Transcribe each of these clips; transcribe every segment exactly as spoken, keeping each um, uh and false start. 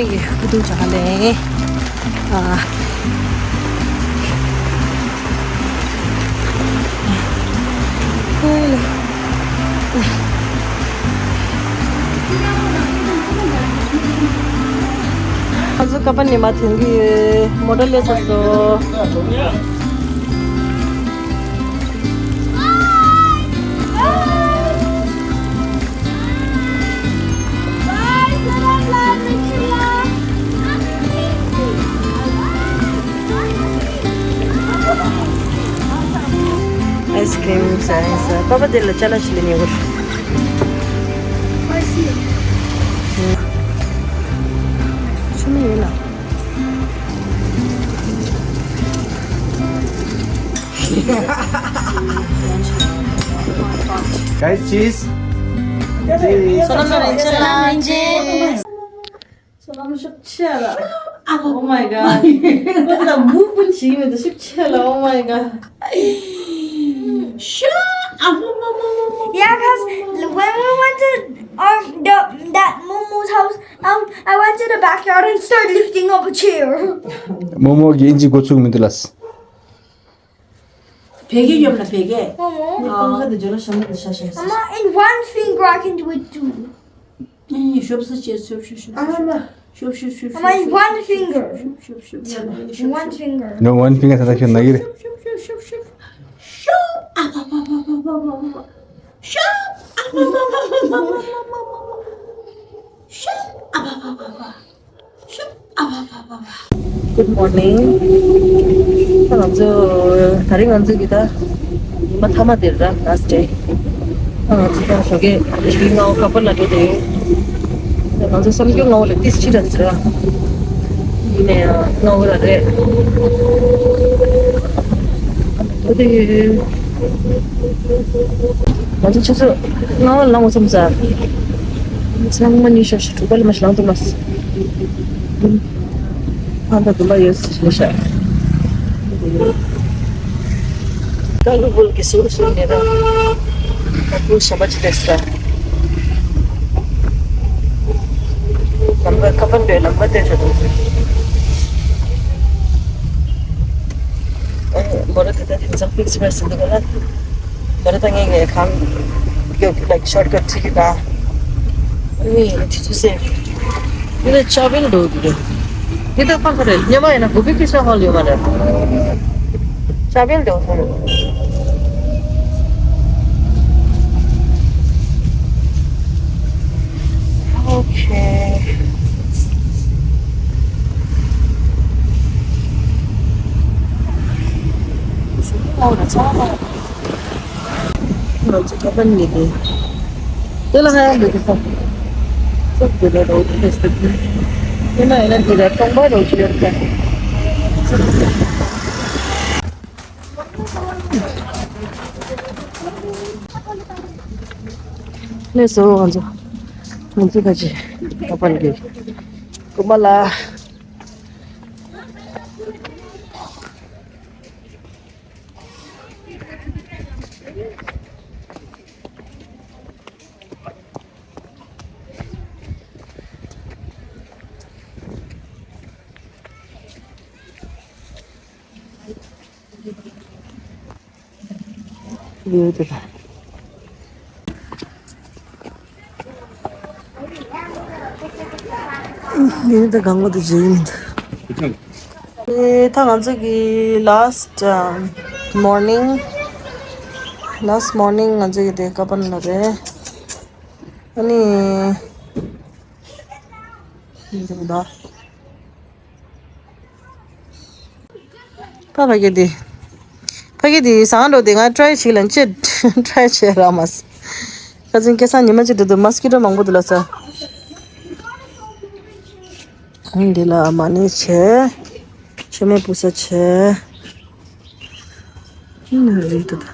ཀྱི་ཧུ་ཏུ་ཅག་ལེ། ཨ། ང་ཚོ་ཀ་པ་ནི་མ་ཐོན་གི་ཡོད། མོ་ཊ་སླེབས་ཚར་སོང་། ཨའི་སི་ཀྲིམ་ཟ་ཡིན་ཟ། པ་པ་དེ་ལ་ཅ་ལག་ཞིག་ལེན་ཡོད་གི། ཆུ་མིག་ཡོད་ལ། Guys, cheese. Cheese. Salam shuk chela. Oh my god. What the movement she made, shuk chela. Oh my god. Sure. Yeah, cause when we went to um the, that Momo's house, um, I went to the backyard and started lifting up a chair. Momo གིས་ཨིན་ཇི་འགོ་ཚུགས་མི་འདུག་ལགས། བེ་གེ་ཡོད་ལ་བེ་གེ། Momo. ཨ། Mama, in one finger I can do it too. ཨེ། ཤོབ་སུ་ཅེ། ཤོབ་ཤོབ་ཤོབ། ཨ་མ། ཤོབ་ཤོབ་ཤོབ། Mama, in one finger. ཤོབ་ཤོབ་ཤོབ། In one finger. No, one finger ད་ད་ཤོབ་ན་གི་རེད། ཤོབ་ཤོབ་ཤོབ་ཤོབ། ཤོབ། ཨ་མ་མ་མ། ཤོབ། ཨ་མ་མ་མ། ཤོབ། ཨ་མ་མ་མ། Good morning. ད་ང་ཚོ་དེ་རིང་ང་ཚོ་གི་ད་ཉི་མ་མཐའ་མ་དེ་རེད། Last day. ད་ང་ཚོ་ད་ཞོགས་ཀས་ཞིག་སྔ་བོ་ཀ་པ་ལ་འགྲོ་དེ་ཡོད། ད་ང་ཚོ་བསམ་རྒྱུ་སྔ་བོ་ལས་ཏིས་ཕྱི་ར་ཟེར་བ། ཡིན་ནའི་སྔ་བོ་ར་རེད། འགྲོ་དེ་ཡོད། ང་ཚོ་ཆུ་ཚོད་ལྔ་པ་ལངས་འོང་བསམ་ས། ཚང་མ་ཉི་ཤུ་ཞེ་དྲུག་པ་ལས་མ་ཞིག་ལངས་ཐུབ་མ་སོང་། ཕ་མཐའ་འདུན་པ་ཡོད་ཟེར་ཞེས་བཤད། ཀ་ལུ་བུལ་གྱི་ཟུར་ཟུར་ནས་ར། ཀ་ལུ་ཞབས་པ་ཅི་ལས་ར། ལམ་ཁ་ཁ་པར་འདྲ་ལམ་ཁ་བལྟས་བྱ་འདུག་ཨེ། མོ་ར་དེ་ད་དེང་སང་ཕིག་སི་པྲེ་སི་འདུག་ག་ལ། མོ་ར་ད་ངས་ངས་གང་ཡོད་ལའིཀ་ཤོར་ཀཊ་ཁྲིད་ཀྱི་ག་ཨ་ནི་དེ་ཚོ་ཟེར། འདི་ལ་ཆ་བིལ་འདུག་འདི་རེད། འདི་ད་ཁོ་ཚོ་རེད། སྔོན་མ་ཡིན་ན་གོ་པི་ཀི་ཤ་ཧོལ་ཡོད་མ་རེད། ཆ་བིལ་འདུག་ཧོལ། Okay. ང་ཚོ་ཁ་པར་ཉོས་ཏེ། དེ་ལ་ཧ་ཡང་འདུག་ས། ཚུགས་དེ་ལ་རོགས་ཀྱི་ཕེ་སི་ཏི། དེ་ན་ཡིན་ན་དེ་ལ་གྲོང་པ་རོགས་ཀྱི་ཡོད་ཀྱང་། ལགས་སོ། ང་ཚོ་ང་ཚོ་ཁ་ཅིག་ཁ་པར་གྱི་རྐུན་མ་ལ། ཡོད་དེ། ཡིན་ད་གང་གོ་དེ་བརྗེད་ཡིན། ཨེ། ད་ང་ཚོ་གི་last morning, last morning ང་ཚོ་གི་དེ་ཀ་པན་ལ་རེད། ཨ་ནི། ཡིན་ད། ཕ་ཕ་གི་དེ། ཕ་གི་དེ་བཟང་འགྲོ་དེ། ང་ཊི་རའི་བྱེད་ལན་ཅེ། ཊི་རའི་བྱེད་ར་མ་སོང་། ཁ་ཚིན་སྐལ་བཟང་ཉི་མ་གཅིག་འགྲོ་དུས་མོ་སི་ཀི་ཊོ་མང་པོ་འདུག་ལ་ས། ཨང་འདི་ལ་མ་ཎི་བྱེད། མཆོད་མེ་ཕུལ་ས་བྱེད། ཨང་རེད་ད།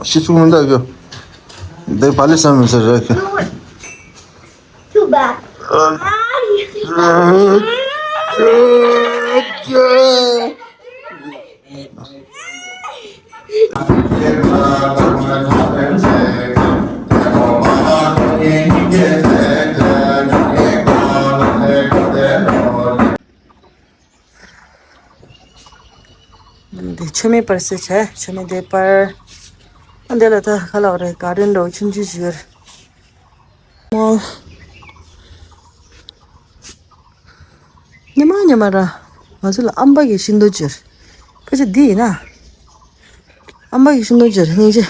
ཤི་ཚུགས་མི་འདུག་གི། འདི་བ་ལི་སམ་མི་ཟེར་རེད་གི། Too bad. འདི་མཆོད་མེ་སྤར་ས་བྱས། མཆོད་མེ་དེ་སྤར། ཨ་འདི་ལ་ད་ག་ལ་བ་རེད། ག་རེ་འདྲ་བོ་ཆུང་ཆུང་ཞིག་ཡོད་རེད། མོ། ཉི་མ་ཉི་མ་ར། ང་ཚོ་ལ་ཨམ་ཕྲུག་གི་ཤིང་ཏོག་ཅིག་ཡོད་རེད། ཕལ་ཆེར་འདི་ཡིན་ན། ཨམ་ཕྲུག་གི་ཤིང་ཏོག་ཅིག་ཡོད་རེད། སྙིང་རྗེ།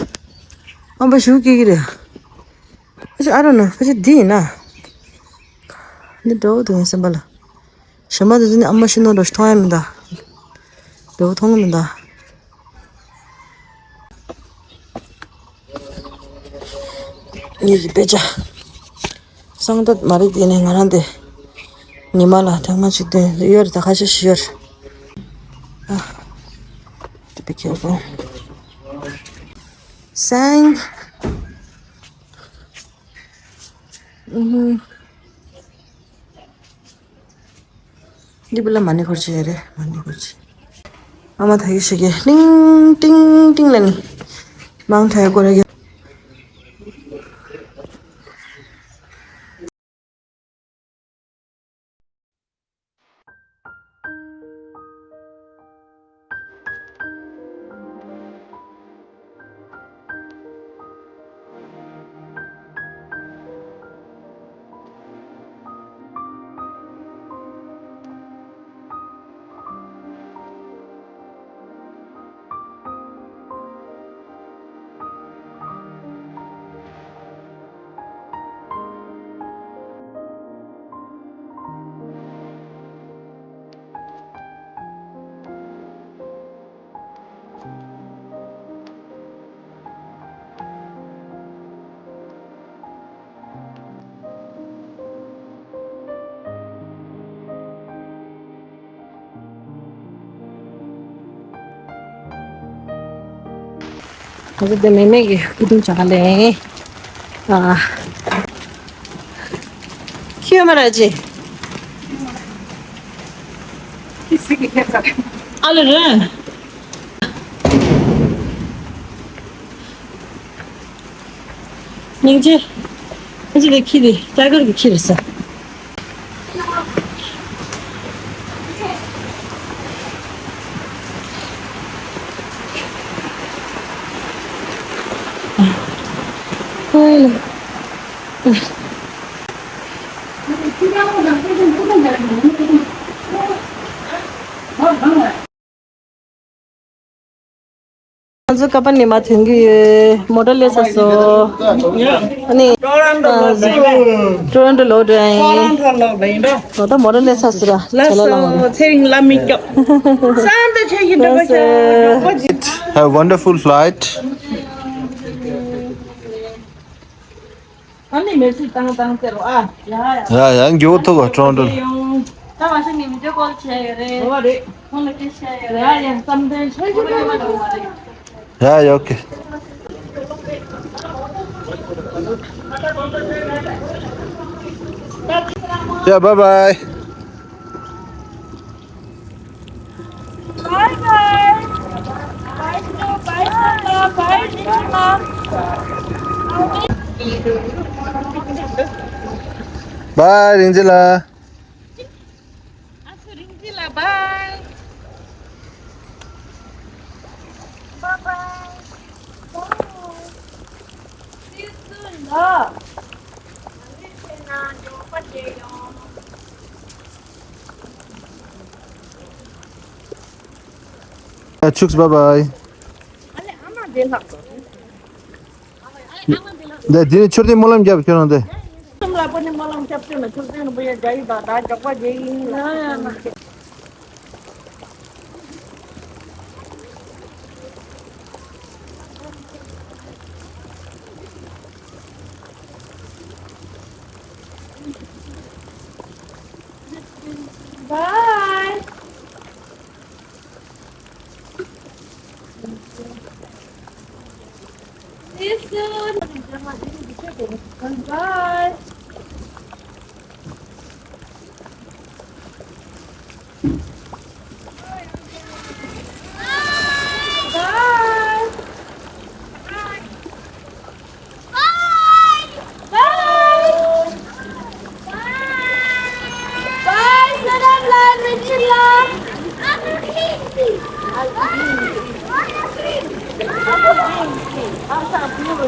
ཨམ་ཕྲུག་ཞིག་སྐྱེ་གི་རེད། ཕལ་ཆེར་ཨ་རོ་ན། ཕལ་ཆེར་འདི་ཡིན་ན། འདི་འདྲ་བོ་འདུག་ཡིན་སེམས་པ་ལ། གཞན་པ་དེ་ཚོ་ནི་ཨ་མ་ཤི་ནོ་འདྲ་ཞིག་མཐོང་ཡ་མི་འདུག་འདྲ་བོ་མཐོང་གི་མི་འདུག་ངེད་ཀྱི་དཔེ་ཆ། གསང་སྟོད་མ་རེད་དེ། ནས་ང་རང་དེ་ཉི་མ་ལ་ཐེངས་མ་གཅིག་དེ་ཡོད་རེད། ད་ཁ་ཤས་ཤིག་ཡོད་རེད། ཨ། དེ་པི་ཁེ་ཧྥུལ། སེང་། ཨུ་ཧུ། འདི་བུ་ལ་མ་ཎི་འཁོར་ཅིག་ཡོད་རེད། མ་ཎི་འཁོར་ཅིག་ཨ་མ་ཐ་ཡི་ཤི་གེ་ཏིང་ཏིང་ཏིང་ལ་ནི། མང་ཐ་ཡི་སྐོར་ར་གི། ང་ཚོ་དེ་མེ་མེ་གི་སྐུ་གདུང་བྱ་ག་ལེན། ཨ། ཁྱི་ཡོད་མ་ར་ཅི། ཨ་ལེ་རེད། སྙིང་རྗེ། ཨ་ཅེ་དེ་ཁྱི་དེ་ཊའི་གར་གྱི་ཁྱི་རེད་ས། ཨ་ལེ། ང་ཚོ་ཀ་པ་ནི་མ་ཐོན་གྱི་ཡོད། མོ་ཊ་སླེབས་ཚར་སོང་། ཨ་ནི། ཊོ་རོན་ཊོ་ལོག་འགྲོ་ཡིན། ད་ལྟ་མོ་ཊ་སླེབས་ཚར་སོང་ར། ལགས་སོ། ཚེ་རིང་ལ་མི་སྐྱོ། ས་འདི་ཆེ་ཞིག་འགྲོ་ག་ཤ། Have wonderful flight. ཨ་ནི་མེ་སི་བཏང་བཏང་ཟེར་རོ་ཨ། ཡ་ཡ། ཡ་ཡ། མགྱོགས་ཐུག་ག་ཀྲོང་ཀྲོང་། ད་མ་ཤི་ནི་བི་ཌིའོ་ཀོལ་བྱས་ཡོད་རེད། འོ་རེད། ཁོང་ལ་སྐད་ཆ་ཡོད་རེད། ཡ་ཡ། བསམ་དོན་ཆེ་ཞུ་ཡོད་མ་རེད། ཡ་ཡ། ཨོ་ཁེ། ཡ། བཱའི་བཱའི། Bye bye. Bye bye. Bye bye. Bye རིང་ཚེ་ལགས། ཨ་སུ་རིང་ཚེ་ལགས། Bye. Bye bye. Bye. See you soon. ཨ་ཆུགས། བཱའི་བཱའི། འདི་འདི་ནི་མཆོད་རྟེན་སྨོན་ལམ་རྒྱབ། ཁྱོད་རང་འདི། Bye. See you soon. Bye.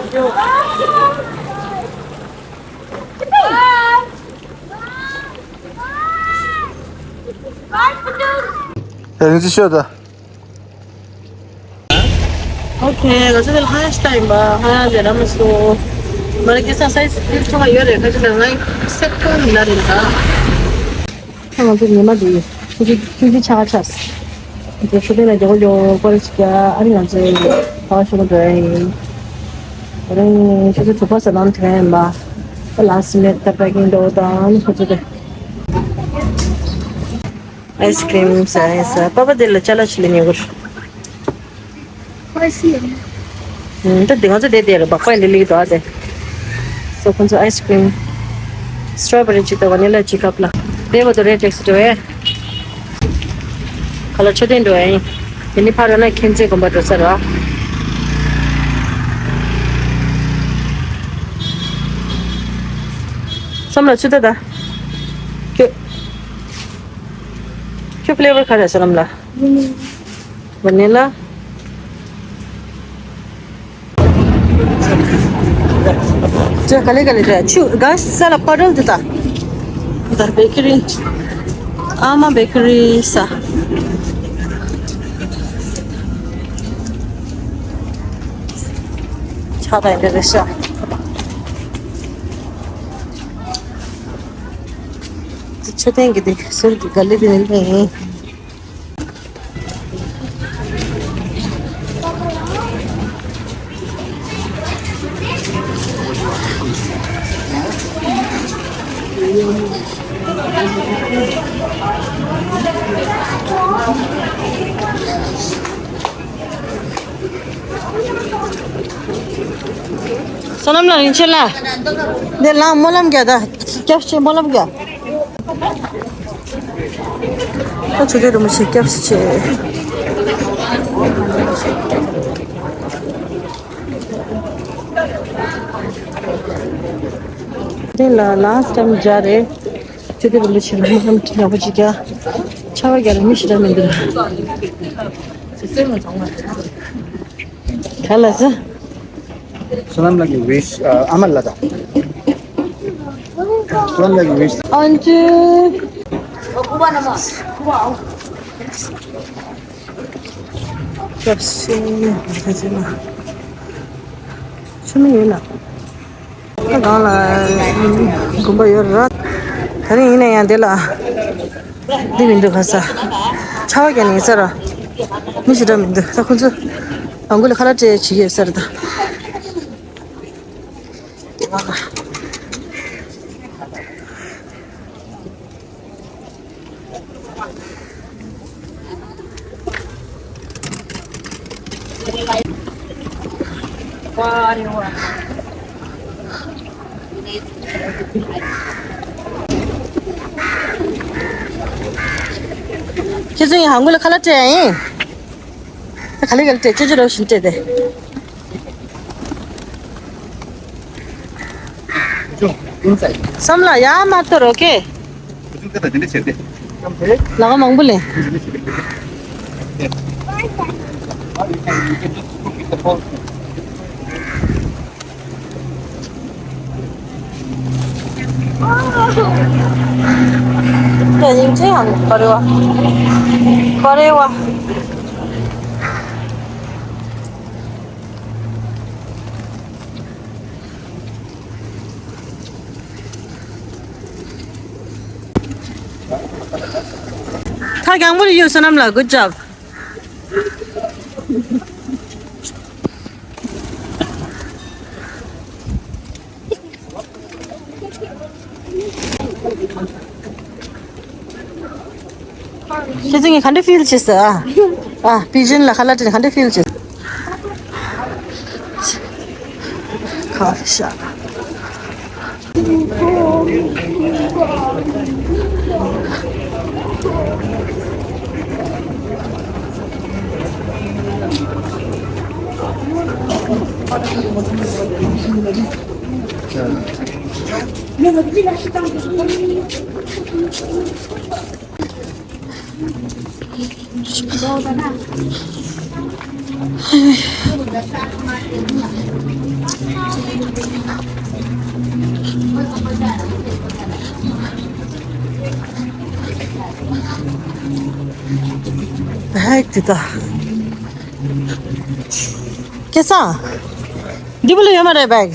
རིང་ཅི་ཤོད་ད། ཨོ་ཁེ། ང་ཚོ་དེ་ལ་ཧ་ཡང་ཤ་ཡིན་པ། ཧ་ཡང་ཟེར་ར་མ་སོང་། མ་རེད། ཁ་སང་སའི་ཛི་ཕིག་ཆོ་ག་ཡོད་རེད། ཁ་ཅིག་ལ་ང་སེ་ཀོན་ཡིན་ན་རེད་ད། ཁ་ང་ཚོ་ཉི་མ་འདི་ཆུ་ཚོད་ཆུ་ཚོད་ཆ་ག་ཆགས། ང་ཚོ་ཆུ་ཚོད་ལ་མགྱོགས་མགྱོགས་པར་ཞིག་ཨ་རི་ང་ཚོ་ག་བ་ཤོག་འགྲོ་ཡ་ཡིན། ཨ་རི་ཆུ་ཚོད་དྲུག་པ་ཟ་ནང་ཐོན་ཡིན་པ། ལ་སི་མེད་ད་པེ་ཀིང་འགྲོ་དང་ཁོ་ཚོ་དེ། ཨའི་སི་ཀྲིམ་ཟ་ཡིན་ཟ། པ་པ་དེ་ལ་ཅ་ལག་ཞིག་ལ་ཉོ་གི་རེད། ཨ་ད་དེ་ང་ཚོ་དེ་དེ་རེད་པ། ཁོ་ཡང་དེ་ལིག་དོ་ཨ་དེ། སོ་ཁོ་ཚོ་ཨའི་སི་ཀྲིམ། སི་ཊོ་བེ་རི་གཅིག་དང་ཝ་ནི་ལ་གཅིག་ཀབ་ལ། དེ་བ་དོ་རེད་ཊེག་སི་འགྲོ་ཨེ། ག་ལ་མཆོད་རྟེན་འགྲོ་ཨེ་ཡིན། དེ་ནི་ཕ་རོ་ན་མཁྱེན་བརྩེ་དགོན་པ་འགྲོ་ས་ར། བསམ་ལ་ཚུད་ད་ད། ཁྱོད། ཁྱོད་ཕི་ལེ་བར་ག་རེ་ཟ་ལམ་ལ། ཝ་ནི་ལ། ཅེ་ག་ལེ་ག་ལེ་རེད། ཆུ་ག་ས་ལ་པ་རོལ་དུ་ད། ད་བེ་ཀ་རི། ཨ་མ་བེ་ཀ་རི་ས། ཆ་ད་ཡིན་རེད་ཤག་མཆོད་རྟེན་གྱི་དེ་ཟུར་གྱི་ག་ལེ་དེ་ནི་ནི། བསོད་ནམས་ལགས། རིན་ཆེན་ལགས། འདི་ལ་སྨོན་ལམ་རྒྱག་ད། སྐྱབས་ཆེ་སྨོན་ལམ་རྒྱག་ད་ཆུ་ཚོད་རིང་པོ་ཞིག་སྐྱབས་སུ་མཆི། འདི་ལ་ལ་སི་ཊེམ་རྒྱག་རེད། ཆུ་ཚོད་རིང་པོ་ཞིག་སྨོན་ལམ་ཡག་པོ་ཅིག་རྒྱག་ཆར་པ་རྒྱག་ལ་མི་ཞེ་དྲག་མི་འདུག་ག་ལ་ཟེར། བསོད་ནམས་ལགས་ཀྱི་ཝིཤ། ཨ་མ་ལགས་དང་། བསོད་ནམས་ལགས་ཀྱི་ཝིཤ། ཨན་ཅི། སྐྱབས་སུ་མཆི་མ། ཆུ་མིག་ཡིན་ན། ད་གང་ལ་དགོན་པ་ཡོད་རེད། དེ་རིང་ཡིན་ན་ཡང་འདི་ལ་འདི་མི་འདུག་ག་ས། ཆར་པ་རྒྱག་ནས་ཡིན་ས་ར། མི་ཞེ་དྲག་མི་འདུག་ད་ཁོ་ཚོ་ལམ་གུ་ལ་ཁ་ལག་སྤྲད་བྱེད་ཀྱི་ཡོད་ས་རེད་ད། ཁྱེད་ཚོ་ཡང་ཧང་གུ་ལ་ཁ་ལག་སྤྲད་ཡིན། ད་ག་ལེ་ག་ལེ་སྤྲད། ཅོ་ཅོ་རོ་བཞིན་སྤྲད་དེ། བསམ་ལ་ཡ་མ་གཏོར། ཨོ་ཁེ། ལ་ག་མང་པོ་ལེན། ད་ཡིན་ཚེ་ཡང་ག་རེ་བ། ག་རེ་བ། ད་རྒྱང་པོར་ཡོད། བསོད་ནམས་ལགས། Good job། ཁྱེད་ཚོ་ངས་ག་འདྲ་ཕིལ་བྱེད་ས། ཨ། ཨ། པི་ཇིན་ལ་ཁ་ལག་སྤྲད་ནས་ག་འདྲ་ཕིལ་བྱེད། ཁ་ཤ། བྷེག་དེ་ད། སྐལ་བཟང་། འདི་བུ་ལ་ཡོད་མ་རེད་བྷེག་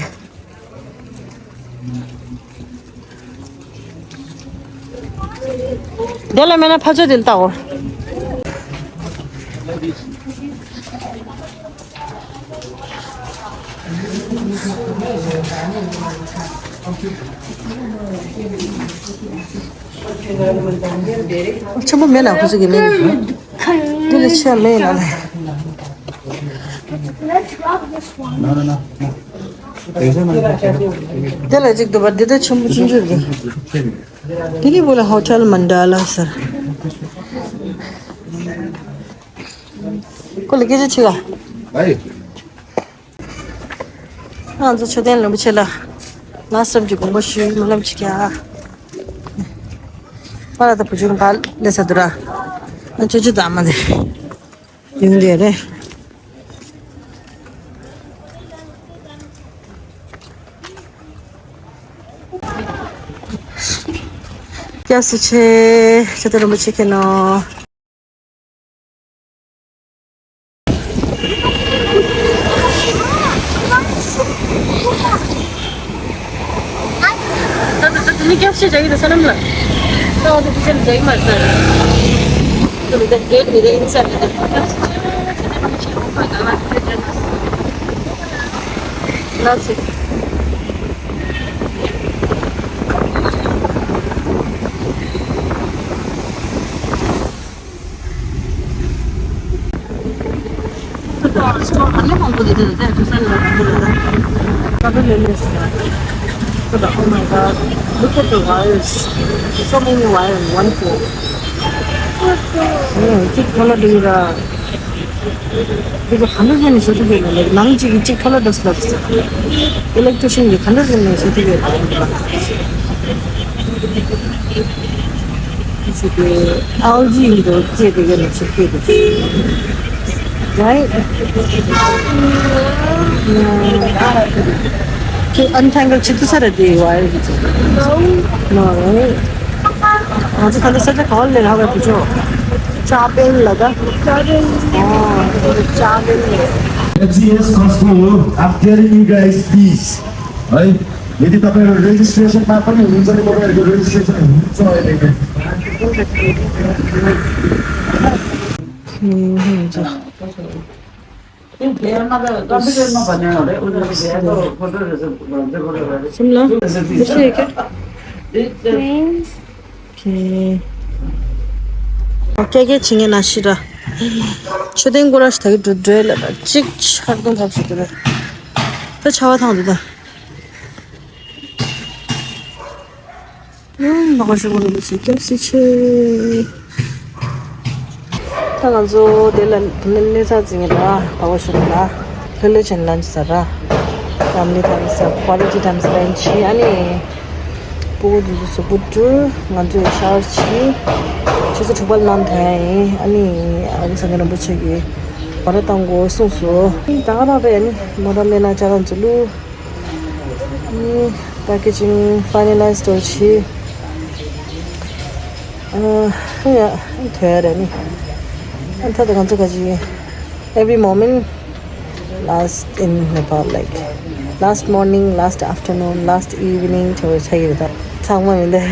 དེ་ལ་མེད་ན་ཕར་ཕྱོགས་དེ་ལ་ལྟའོ། ཆེན་པོ་མེད་ལ་ཁོ་ཚོ་གི་མེད་ལ། འདི་ལ་ཆེ་མེད་ལ་ལ། དེ་ལ་གཅིག་འདུག་པ། འདི་ད་ཆེན་པོ་ཆུང་ཆུང་རེད། དེ་གི་བུ་ལ་ཧོ་ཊེལ་མན་ཌ་ལ་ཟེར། ཁོ་ལ་སྐད་ཆ་བྱེད་ག་ང་ཚོ་མཆོད་རྟེན་རིན་པོ་ཆེ་ལ་ལ་སེམས་ཀྱི་དགོངས་པ་ཞུ་སྨོན་ལམ་བྱེད་ཀྱ། པ་ལ་ད་བུ་ཆུང་ག་ལས་ས་དུ་ར། ང་ཆོ་ཆུ་དམ་མ་དེ་ཡིན་དེ་རེད། སྐྱབས་སུ་མཆི། མཆོད་རྟེན་རིན་པོ་ཆེ་ཁྱེར་ནོ། ད་ད་ད་ནི་སྐྱབས་ཤེས་བྱ་གི་རེད་ས་ལམ་ལ། ད་འོ་ད་དེ་ཚེ་ལ་བྱ་གི་མ་རེད་ད། ད་ད་གེ་ཊི་མི་རེད་ཨིན་སའེ་ཌི་ད། ལ་སི། Oh my God, look at the wires. So many wires in one pole. ཨེ་གཅིག་ཐོ་ལ་འདུག་ར། འདི་ག་ག་འདྲ་བྱས་ནས་བཟོ་ཐུབ་ཡོད་ན། ལའིཀ་ནང་གཅིག་གིས་གཅིག་ཐོ་ལ་འདྲ་སླབ་ཟེར། ཨི་ལེག་ཊི་རི་ཤན་གྱིས་ག་འདྲ་བྱས་ནས་བཟོ་ཐུབ་ཡོད་ན། ཟེར་ཏེ། ཨལ་ཇི་ཡིན་འདུག་ཅེས་དེ་ག་ནས་ཕྱིར་སྐྱེལ་འདུག Right? ཁྱོད་ཨན་ཐེང་གལ་བྱེད་ཐུབ་ས་རེད་དེ་wire་གི་ཚོ། No, right? ང་ཚོ་ད་ལྟ་ས་ཆ་ག་བ་ལས་ལྷག་པའི་བུ་ཆོ། ཅ་པེལ་ལ་ད། ཨོ། ཅ་པེལ་ལ། F C S Khospoor, I'm telling you guys, please. Right? यदि तपाईंहरु रेजिस्ट्रेसनमा पनि हुनुहुन्छ भने तपाईंहरुको रेजिस्ट्रेसन हुन्छ अहिले नै। ཀྱེ་ཀྱེ་ཆི་ངེ་ན་ཤི་ར། ཆུ་ཏན་ཀུ་ར་ཤི་ད་གི་འགྲོ་འགྲོ་ལ་ད་ཅིག་ཆར་གདོང་ཐབས་ཤིག་ཏུ་ར། ད་ཆ་བ་ཐང་དུ་ད། ཨུམ། ནག་པོ་ཞིག་པོ་རེད་ཟེར་སྐྱབས་སུ་མཆི། ད་ང་ཚོ་དེ་ལ་གནས་ཚང་འཛིན་གྱི་ར། ད་བ་ཤུ་ལ་ལྷོད་ལྷོད་བྱས་ནས་ལན་ཟེར་ར། Family time ཟེར། Quality time spend བྱས། ཨ་ནི་སྤུ་གུ་དེ་ཚོ་གཟུགས་པོ་བཀྲུས། ང་ཚོས་ཤ་ཝར་བྱས། ཆུ་ཚོད་དྲུག་པ་ལ་ནང་ཐོན་ཡིན། ཨ་ནི་ཨ་ཁུ་སངས་རྒྱས་རིན་པོ་ཆེ་གིས་མོ་ཊ་བཏང་དགོས་གསུངས་སོང་། ད་ག་རང་རེད། ཨ་ནི་མོ་ཊ་མེད་ན་ཅ་ལག་ཚོ་བླུགས། ཨ་ནི་packaging finalize འགྲོ་ཆེ། ཨ་ཡ་ཐོས་རེད་ནི། ཨ་ད་ད་ང་ཚོ་ག་ཅི། Every moment last in Nepal, like, last morning, last afternoon, last evening ཐོས་ཆ་ཡོད་ད། ཚང་མ་མི་འདུག་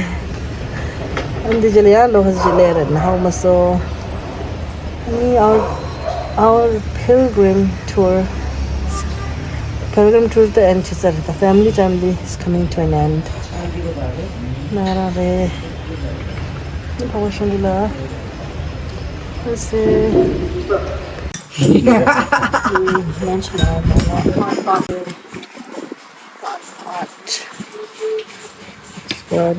ཨ་འདི་རྗེས་ལ་ཡང་ལོ་ཧ་ཟི་ལེ་རེད་ན་ཧ་མ་སོ། ཨ་ནི་our, our pilgrim tour, pilgrim tour the end ཆེ་ཚར། The family time is coming to an end. ན་ར་རེད། ཕ་བ་ཤོང་གི་ལ། Let's see. Lunch now. Hot, hot. It's good.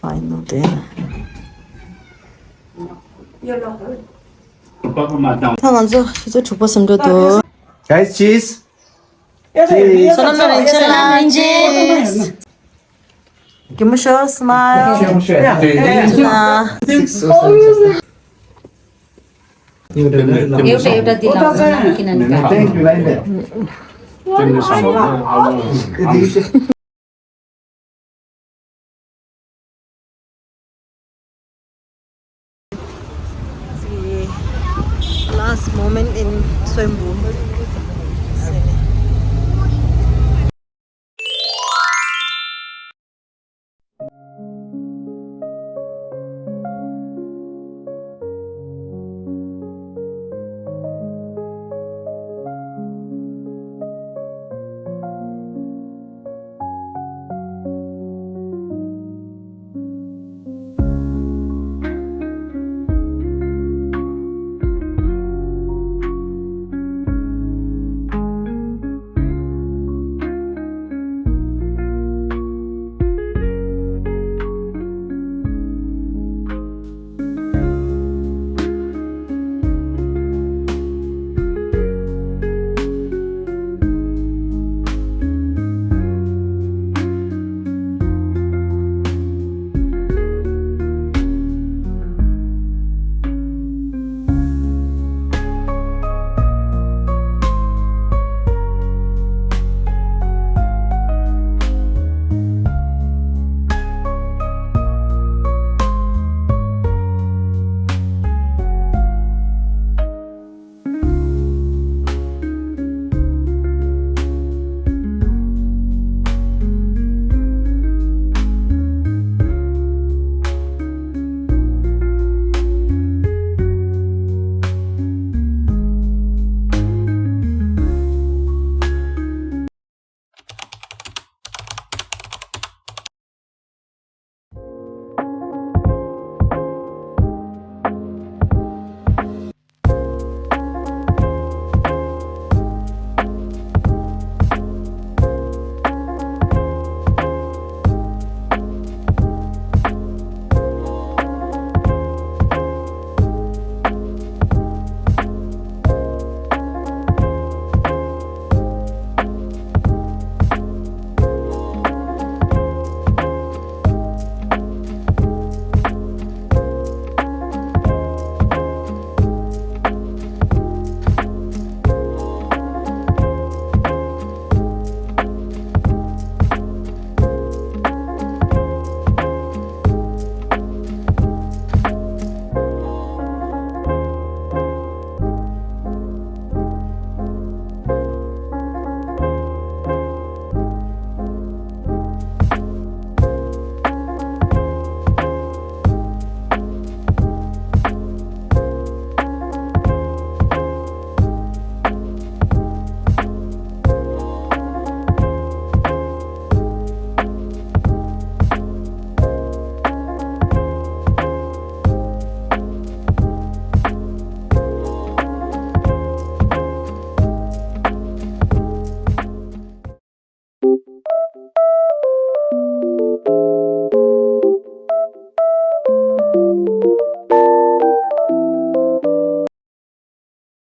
Final day. ད་ང་ཚོ་ཆུ་ཚོད་དྲུག་པ་ཟིན་འགྲོ་འདུག Guys, cheese. Cheese. བསོད་ནམས་རིན་ཆེན་ལགས། གད་མོ་ཤོར་སྨ་ལ། Six, seven, six. एउटा, एउटा दिलाउँछ, किनभने Thank you, Lainda. Last moment in Soyompu.